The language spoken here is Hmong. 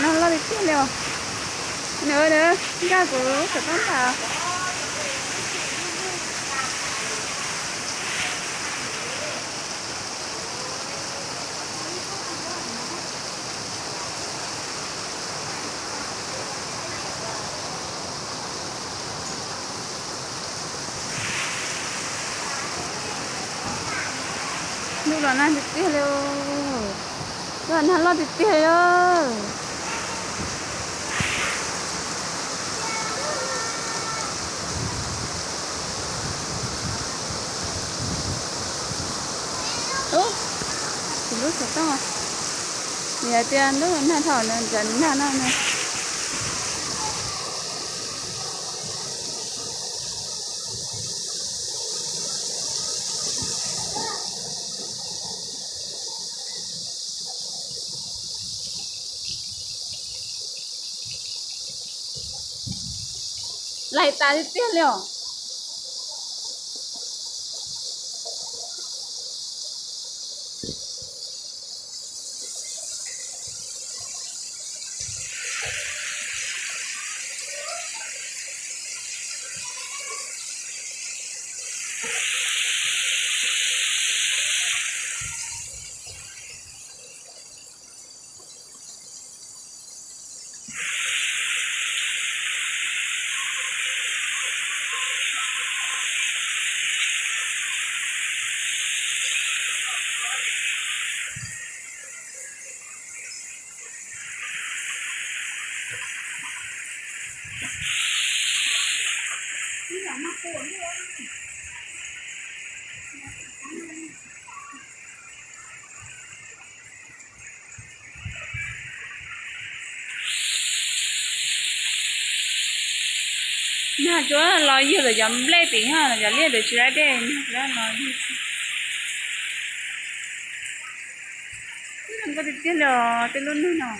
Nag loj tiag tiag li os. Nws, nws nkag kuv lub xov tooj ntag. Ntuj los nag tiag tiag li. Ntuj los nag loj tiag tiag li. Ub, kuv lub xov tooj, nws hais tias ntuj los nag thaum nws ntxeev nag no na. Laim tas tiag tiag li os. Nag tsuas los yug lawm cov nplej tim no, cov liaj ntawd tsis laib dej, nag tsuas los yug. Zoo nkauj tiag tiag li os tej lub neeg no.